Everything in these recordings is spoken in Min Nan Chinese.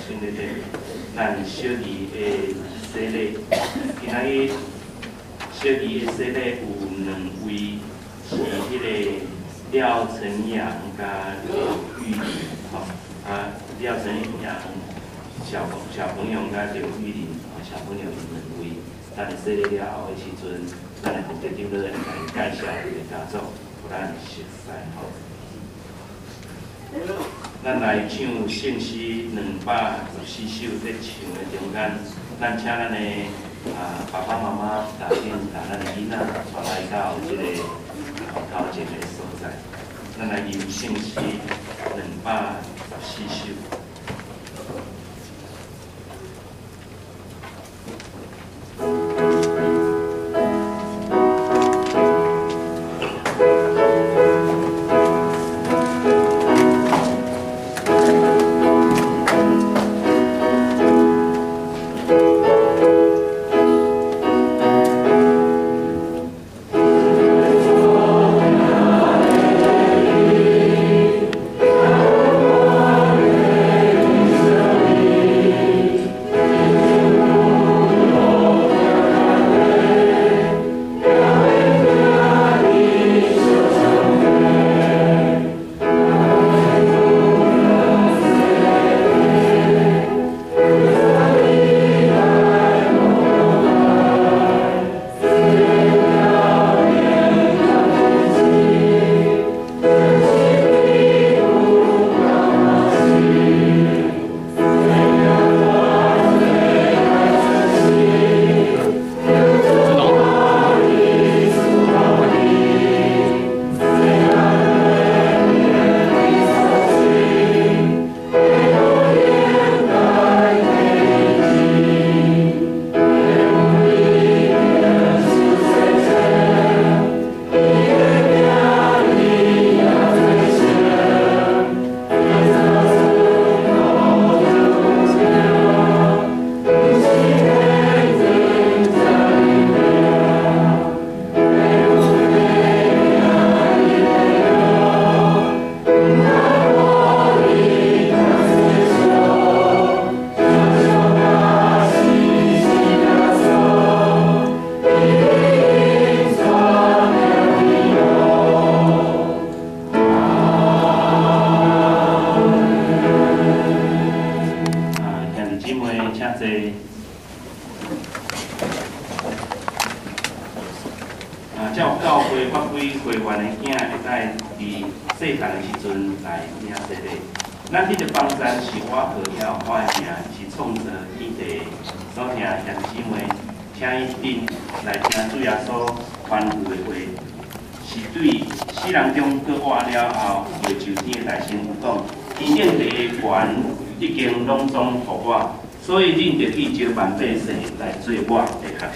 圣礼典，咱小儿的洗礼，今仔日小儿的洗礼有兩位是彼個廖晨陽佮劉玉玲，吼，啊，廖晨陽小朋友佮劉玉玲，小朋友兩位，咱洗禮了後的時陣，咱的負責長老會來介紹伊的家族，予咱熟悉吼。咱來唱聖詩214首，咧唱的中間，咱請咱的爸爸媽媽共恁共咱的囡仔帶來到這个頭前的所在。咱來吟聖詩214首。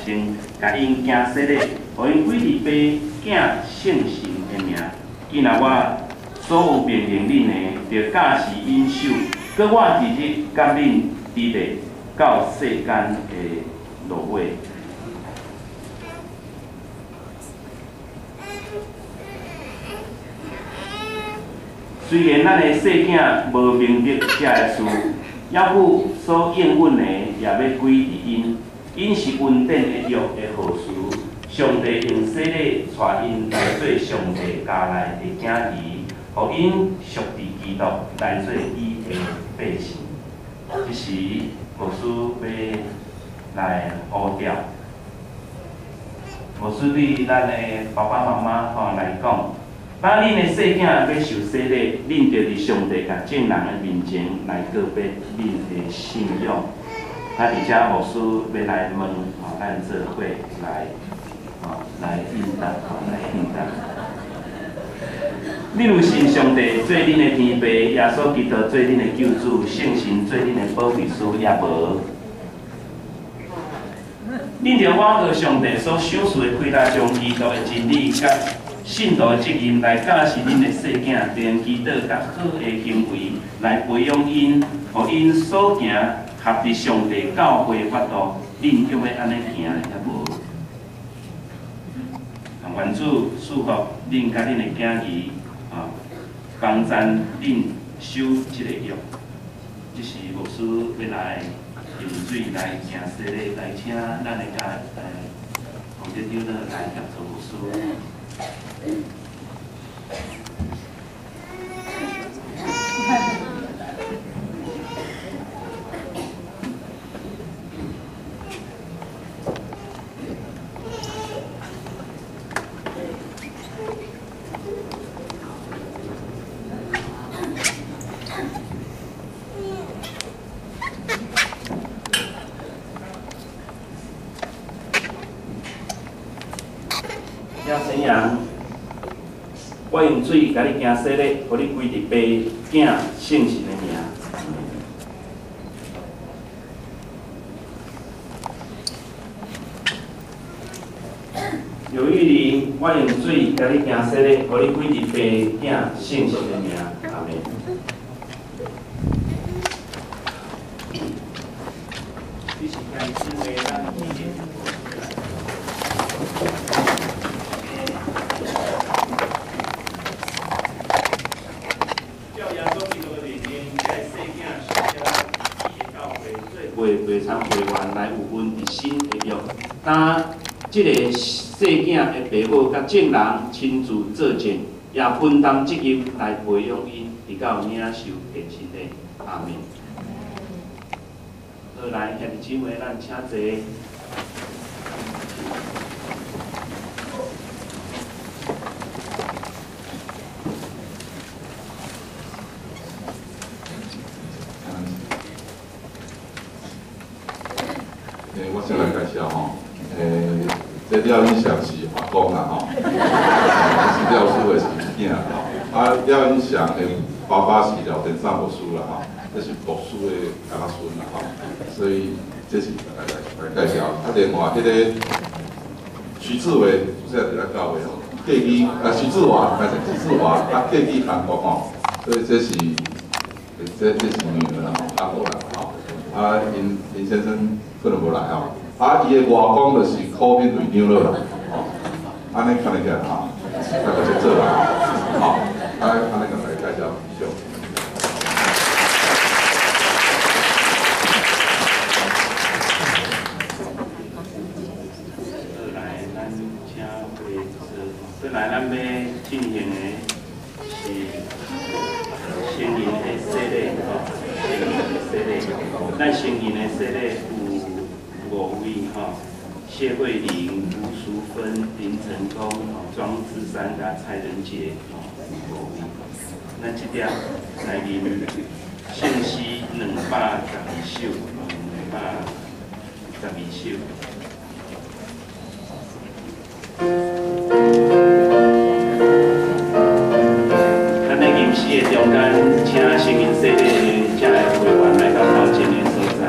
共𪜶行洗禮，予𪜶歸入爸囝聖神的名。今仔我所有命令恁的，著教示𪜶守，閣我日日佮恁佇咧到世間的落尾。雖然咱的細囝無明白遮个事，抑閣所應允的也欲歸佇𪜶。𪜶是恩典的約的後嗣，上帝用洗禮帶𪜶來做上帝家內的囝兒，予𪜶屬佇基督來做伊的百姓。這時牧師欲來呼召，牧師對咱的爸爸媽媽吼來講，當恁的細囝欲受洗禮，恁著佇上帝佮眾人的面前來告別恁的信仰。啊！佇遮牧師欲來問吼，咱做伙來吼來應答吼來應答。恁有信上帝做恁的天父，耶穌基督做恁的救主，聖神做恁的保惠師，抑無？恁著倚靠上帝所賞賜的氣力，將基督的真理佮信徒的責任來教示恁的細囝，並祈禱佮好的行為來培養𪜶，予𪜶所行合佇上帝教會法度，恁欲按呢行抑無？願主賜福恁佮恁的囝兒，幫贊恁守這个約。這是牧師欲來用水來行洗禮，來請咱的教洪哲長老來協助牧師。廖晨陽，我用水共你行洗禮，予你歸佇爸囝聖神的名。劉玉玲，我用水共你行洗禮，予你歸佇爸囝聖神的名。阿們。這是該姊妹咱紀念。会参会员来有份伫新的约，当这个细囝的爸母佮众人亲自做证，也分担责任来培养𪜶，直到领受献身礼。阿们。好，来，兄弟姊妹，咱请坐。我先來介紹吼，這廖英祥是阿公啦吼，是廖叔的是囝吼，啊廖英祥的爸爸是廖天山牧師啦吼，這是牧師的家孫啦吼，所以這是大概來介紹。啊，另外彼個徐志偉，主要佇咱教會吼，嫁去啊徐志華，歹勢徐志華啊嫁去韓國吼，所以這是這是女兒啦吼，較好啦吼，啊𪜶林先生可能無來吼。啊，伊的外公就是柯敏瑞長老啦，吼，按呢看得起來吼，大概就做啦，吼，啊，按呢共大家介紹以上。好，來，咱請會做，過來，咱欲進行的是成人的洗禮，吼，成人的洗禮，咱成人的洗禮有5位吼，謝慧玲、吳淑芬、林成功、莊志山、佮蔡仁傑，吼，5位。咱這點來吟聖詩212首，212首。咱咧吟詩的中間，請成人洗禮的這个會員來到頭前的所在。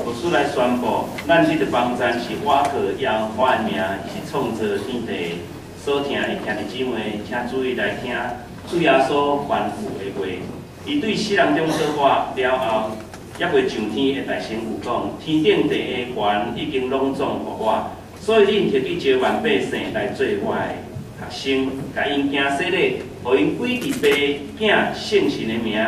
牧師來宣布，咱這個幫站是倚靠耶和華的名，是創造天地所聽的兄弟姊妹，請注意來聽主耶穌吩咐的話。伊對世人中說話了後，猶未上天的大聲有講：天頂地的權已經攏總予我，所以恁著去召萬百姓來做我的學生，共𪜶行洗禮，予𪜶歸佇父、囝、聖神的名。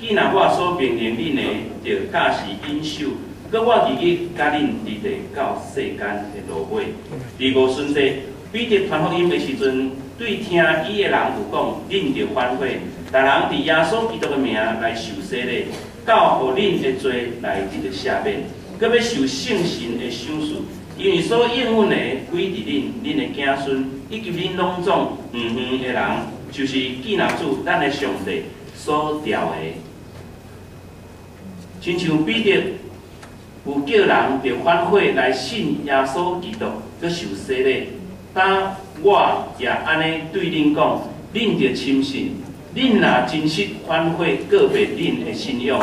既若我所命令恁的，著教示謹守。閣我日日佮恁佇咧到世間的落尾。第五旬節，彼得傳福音的時陣，對聽伊的人有講：恁著反悔，逐人佇耶穌基督的名來受洗禮，到予恁的罪來得著赦免，閣欲受聖神的賞賜，因為所應允的歸佇恁、恁的子孫，以及恁攏總遠遠的人，就是救主咱的上帝所召的。親像彼得有叫人著反悔來信耶穌基督，閣受洗禮。當我也按呢對恁講，恁著深信，恁若真實反悔告別恁的信仰，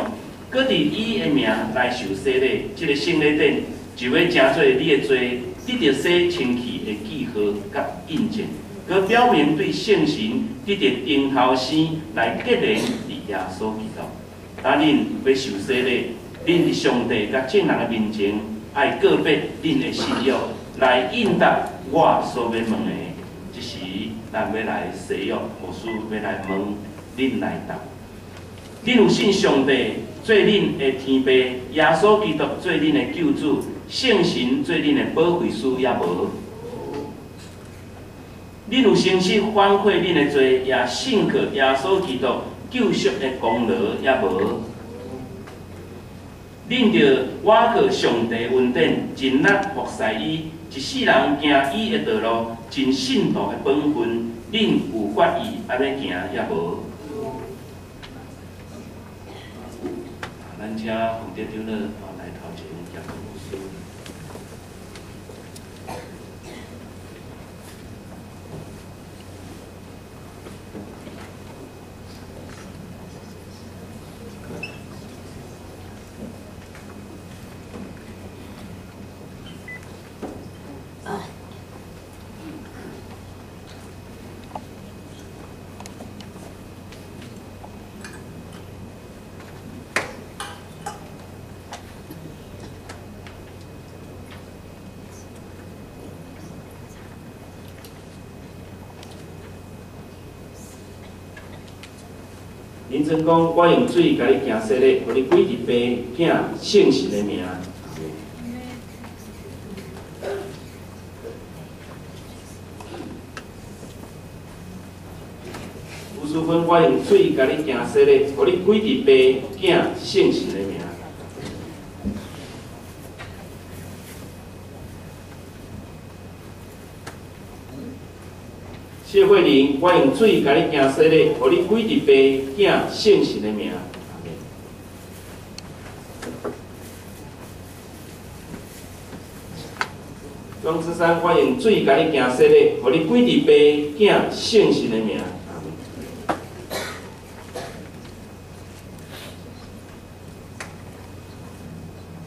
閣佇伊的名來受洗禮，這个聖禮典就欲成做你的罪得著洗清氣的記號佮印證，閣表明對聖神得著重頭生來結連佇耶穌基督。當恁欲受洗禮，恁佇上帝佮眾人的面前，愛告別恁的信仰，來應答我所欲問的。這時，咱欲來誓約，牧師欲來問恁來答。恁有信上帝做恁的天父，耶穌基督做恁的救主，聖神做恁的保惠師，猶無？恁有誠實反悔恁的罪，也信靠耶穌基督救贖的功勞，猶無？恁著倚靠上帝恩典，盡力服侍伊，一世人行伊的道路，盡信徒的本分，恁有決意按呢行，猶無？咱請洪德長老來頭前協助牧師。林真講，我用水共你行洗禮，予你歸佇父、囝、聖神的名。吳淑芬，我用水共你行洗禮，予你歸佇父、囝、聖神的名。謝慧玲，我用水共你行洗禮，予你歸佇父、囝、聖神的名。莊子山，我用水共你行洗禮，予你歸佇父、囝、聖神的名。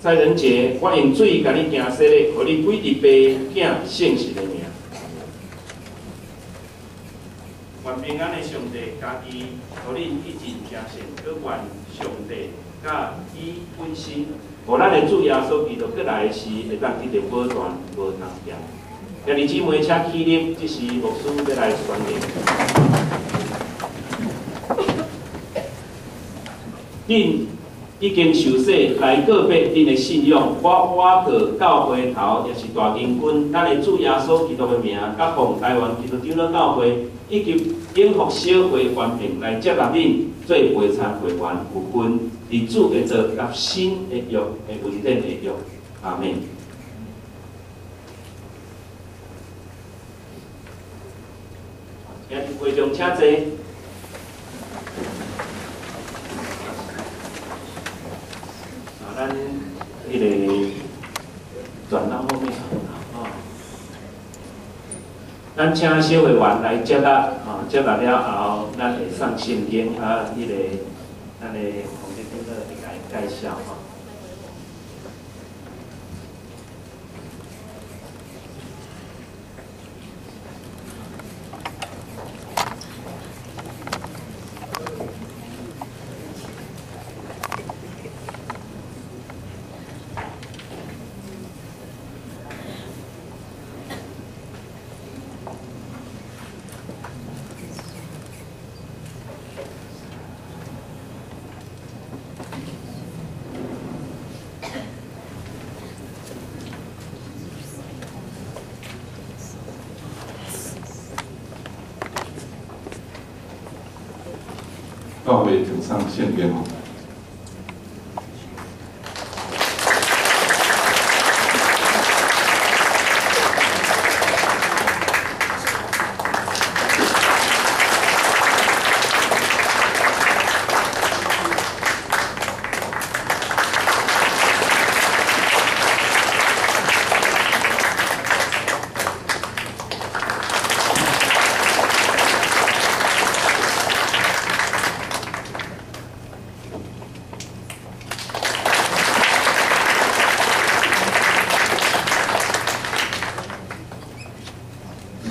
蔡仁杰，我用水共你行洗禮，予你歸佇父、囝、聖神的名。願平安的上帝家己，予恁一盡誠善，閣願上帝佮伊本身，予咱的主耶穌基督閣來時，會當得著保全，無通欠。兄弟姊妹，請起立，這時牧師欲來宣言。恁已經受洗來告別恁的信仰，我倚靠教會頭，也是大將軍，咱的主耶穌基督的名，佮奉台灣基督長老教會以及永福小會權柄來接納恁做陪餐會員，有份佇主的道佮新的約的恩典的約。阿們。兄弟會眾請坐。咱彼个轉到後面吼，咱請小會員來接納，吼，接納了後，咱會送聖經啊，彼個咱的洪德長老會共𪜶介紹吼。教會呈上聖經吼。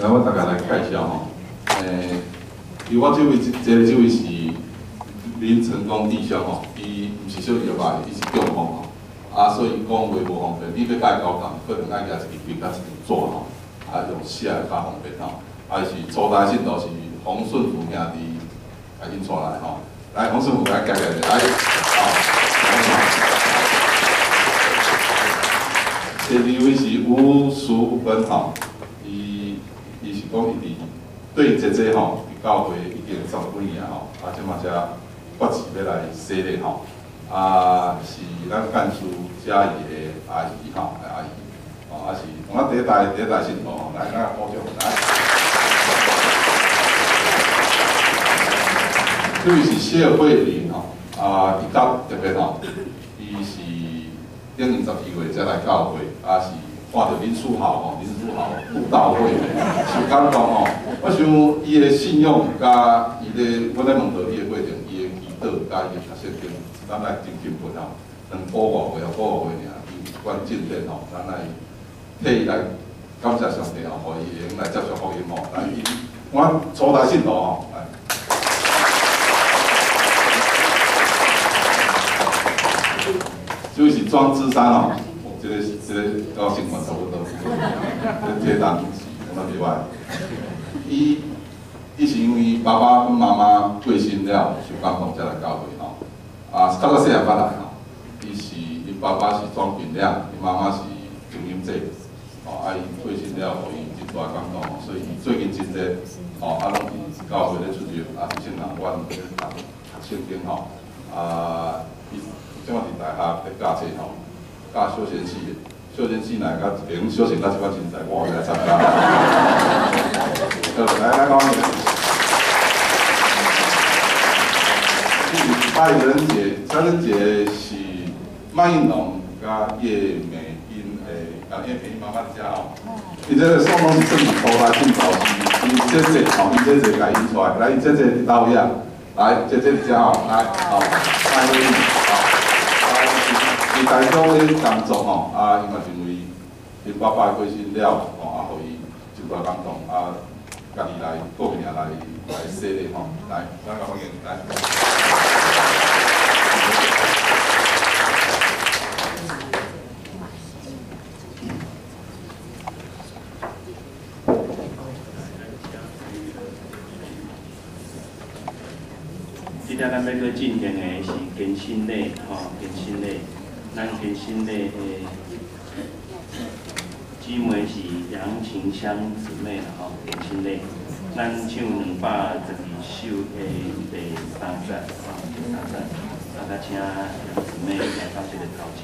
來，我大概來介紹吼。我這位，這位是林成功弟兄吼，伊毋是小二吧，伊是中風吼，啊，所以講話無方便。你欲共伊交談，可能愛舉一支筆佮一張紙吼，啊，用寫的較方便吼。啊，伊是初代信徒是洪順福兄弟共𪜶帶來吼。來，洪順福來介紹一下，來，好。第二位是吳淑芬吼，伊是講伊佇對姐姐吼。教會已經十幾年吼，啊，這馬才決志欲來洗禮吼，啊，是咱幹事嘉義的阿姨吼，阿姨，哦，啊是，我第一代信徒吼，來，咱鼓掌來。這位是謝慧玲吼，啊，伊較特別吼，伊是頂年12月才來教會，啊是看著林書豪吼，林書豪布道會受感動吼。我想伊的信仰佮伊咧，阮咧問到伊的過程，伊的祈禱佮伊的讀聖經，咱來真钦佩吼。2個外歲，5個外歲爾，伊有關進展吼，咱來替伊來感謝上帝吼，予伊會用來接受福音吼。來，伊我初代信徒吼，來。這位是莊芝山吼，這個佮我姓嘛差不多，這體重是敢若袂歹。伊是因為爸爸跟媽媽過身了，受感動才來教會吼。啊，較早細漢捌來吼。伊是𪜶爸爸是莊品亮，𪜶媽媽是陳英濟。吼，啊，伊過身了，予伊真大感動吼，所以伊最近真濟吼，啊，攏佇教會咧出入，啊，是聖人阮咧讀聖經吼。啊，伊這擺佇大學咧教冊吼，教小賢士，小賢士若會用小賢到這款身材，我會來參加。好，來來講。蔡仁杰，蔡仁杰是麥應龍佮葉美英的，啊葉美英媽媽佇遮吼。伊這個算攏是算初代信徒，是伊姐姐吼，伊姐姐共𪜶帶來，伊姐姐佇佗位啊？來，姐姐佇遮吼，來，吼，麥美英，吼，啊，佇台中咧工作吼，啊，伊嘛認為𪜶爸爸過身了，吼，啊，予伊真大感動，啊，家己來顧命來洗禮吼，來，咱共歡迎來。這下咱欲閣進行的是堅信禮，吼，堅信禮，咱堅信禮的姊妹是楊晴香姊妹，吼，堅信禮，咱唱212首的第三節，吼，第三節，啊，閣請楊姊妹來到這个頭前。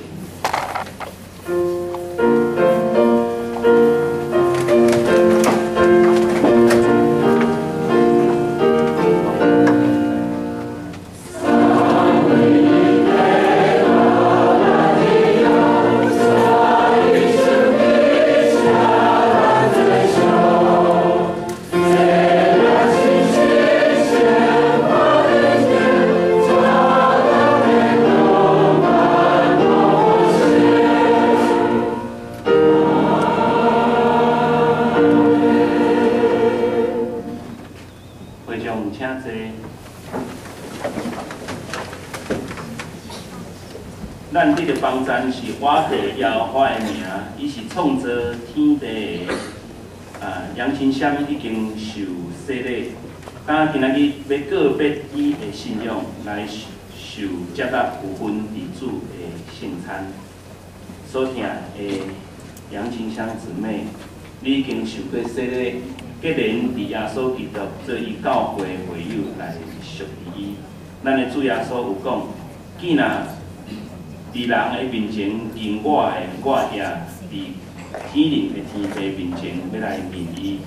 咱這个幫站是我地耶和華的名，伊是創造天地的。啊，楊清香已經受洗禮，今仔日欲告別伊的信仰，來受接納有份佇主的聖餐。所疼的楊清香姊妹，你已經受過洗禮，既然佇耶穌基督做伊教會會友來屬於伊，咱的主耶穌有講，見若佇人的面前認我的，我也佇天靈的天父面前欲來認伊。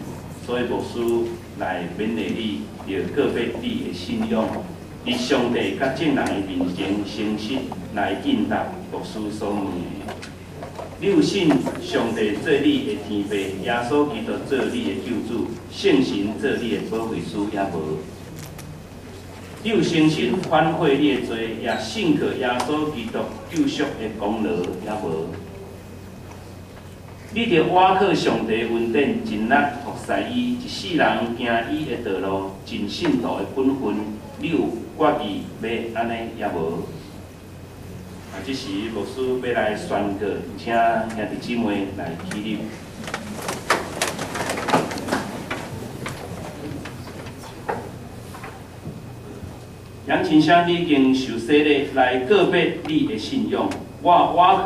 所以牧師來勉勵你，著告別你的信仰，佇上帝佮眾人的面前誠實來應答牧師所問的。你有信上帝做你的天父，耶穌基督做你的救主，聖神做你的保惠師，猶無？你有誠實反悔你的罪，也信靠耶穌基督救贖的功勞，猶無？你著倚靠上帝恩典，盡力服侍伊，一世人行伊的道路，盡信徒的本分。你有決意欲按呢，猶無？啊，這時牧師欲來宣告，請兄弟姊妹來起立。楊琴香，你已經受洗禮來告別你的信仰。我倚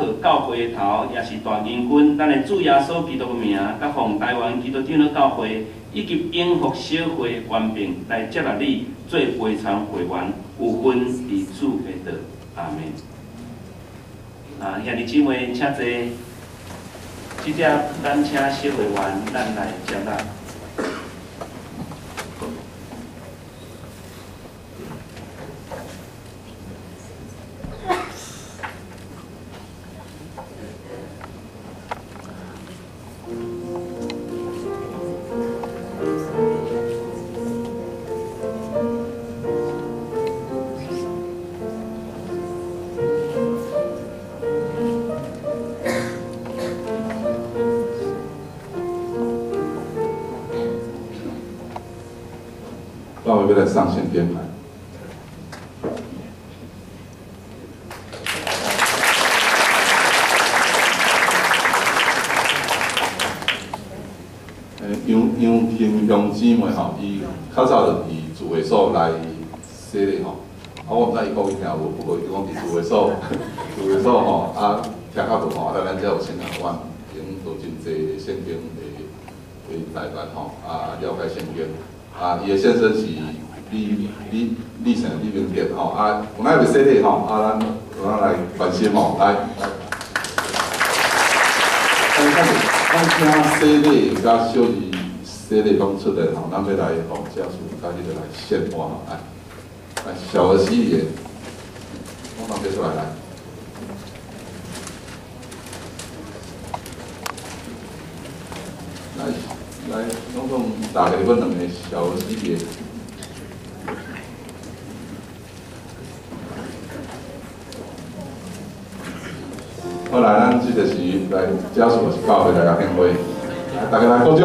靠教會頭，也是大仁君，咱的主耶穌基督的名，佮奉台灣基督長老教會以及永福小會權柄來接納你做陪餐會員，有份佇主的道。阿們。啊，兄弟姊妹，請坐。這點咱請小會員，咱來接納。我們要來上線編排。楊琴香姊妹吼，伊較早就佇聚會所來洗禮吼，啊，我毋知伊國語聽無，不過伊講佇聚會所，聚會所吼，啊，聽較無吼，啊，咱遮有神學院，已經做真濟聖經的台灣吼，啊，了解聖經。啊，伊的先生是李李李姓李明哲吼，啊，有哪未洗禮吼，啊，咱來關心吼，來，咱請洗禮佮小兒洗禮攏出來吼，咱欲來吼，家屬佮彼个來獻花吼，來，來小兒洗禮，攏攏出來來。來，來，攏總大家阮兩個小兒洗禮。好來，咱這就是來家屬是教會來共獻花，來大家來鼓掌。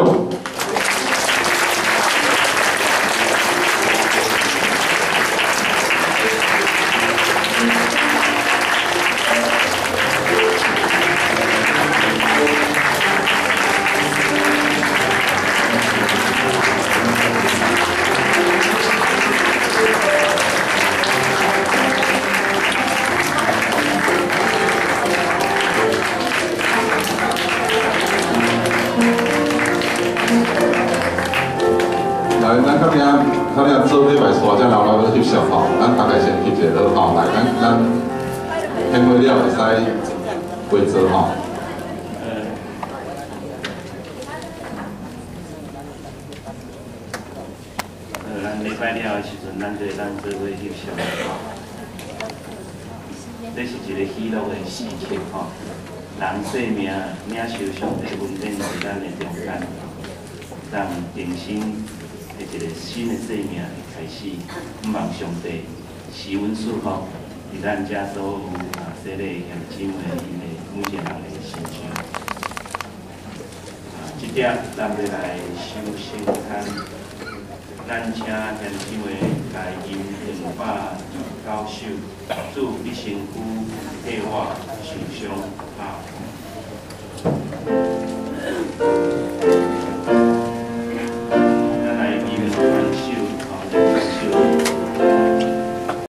來，咱較聽做禮拜煞，才留來欲翕相吼。咱大家先翕一下好吼，來，咱獻花了會使回座吼。咱禮拜了的時陣，咱就會當做伙翕相吼。這是一個喜樂的時刻吼，人生命領受上帝恩典是咱的中間，讓重新的一個新的生命的開始。毋望上帝賜阮祝福，佇咱遮所有啊，洗禮兄弟姊妹𪜶的每一個人的身上。啊，這點咱欲來守聖餐，咱請兄弟姊妹來飲219首，主你身軀替我受傷啊。